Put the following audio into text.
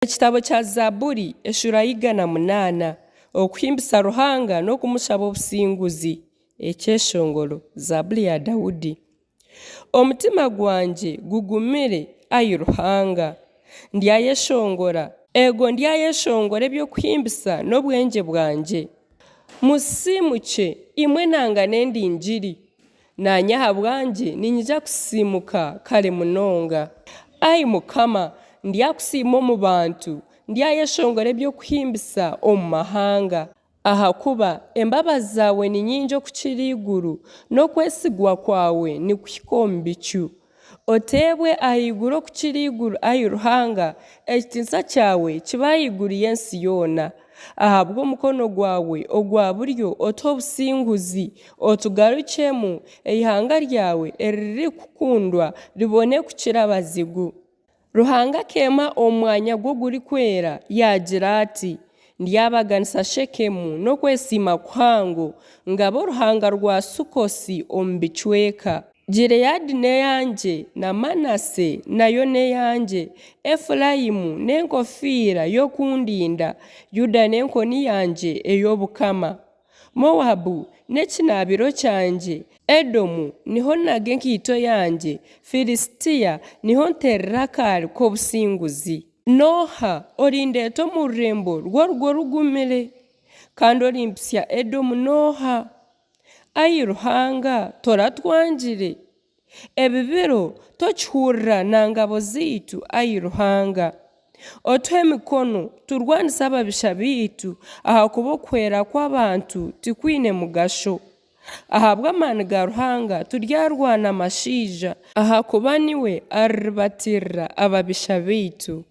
Ekitabo kya Zaaburi eshuura ya 108 Okuhimbisa Ruhanga n'okumushaba obusinguzi. Ekyeshongoro. Zaaburi ya Daudi. Omutima gwangye gugumire, ai Ruhanga. Ndyayeshongora, eego ndyayeshongora eby'okuhimbisa n'obwengye bwangye. Musisiimukye, imwe enanga n'endingiri. Naanye ahabwangye niinyija kusisiimuka kare munonga. Ai Mukama, ndyakusiima omu bantu, ndyayeshongora eby'okuhimbisa omu mahanga. Ahakuba embabazi zaawe ni nyingi okukira eiguru, n'okwesigwa kwawe nikuhika omu bicu. Oteebwe ahaiguru okukira eiguru, ai Ruhanga, ekitiinisa kyawe kibe ahaiguru y'ensi yoona. Ahabw'omukono gwawe ogwa buryo otuhe obusinguzi, otugarukyemu, eihanga ryawe eririkukundwa ribone kukira abazigu. Ruhanga akeema omu mwanya gwe ogurikwera, yaagira ati, Ndyabaganisa Shekemu n'okwesiima kuhango, ngabe oruhanga rwa Sukosi omu bicweka. Gileadi n'eyangye, na Manaase nayo n'eyangye, Efuraimu n'enkofiira y'okundinda, Yuda n'enkoni yangye ey'obukama. Moabu n'ekinaabiro kyangye, Edomu niho nnaga enkaito yangye, Filistia niho nteerera akaari k'obusinguzi. N'oha orindeeta omu rurembo rw'orugo rugumire? Kandi orimpitsya Edomu n'oha? Ai Ruhanga, toratwangire? Ebi biro tokihurira na ngabo zaitu, ai Ruhanga. Otuhe emikono, turwanise ababisha baitu, ahakuba okuhwera kw'abantu tikwine mugasho. Ahabw'amaani ga Ruhanga turyarwana mashaija, ahakuba niwe ariribatiirira ababisha baitu.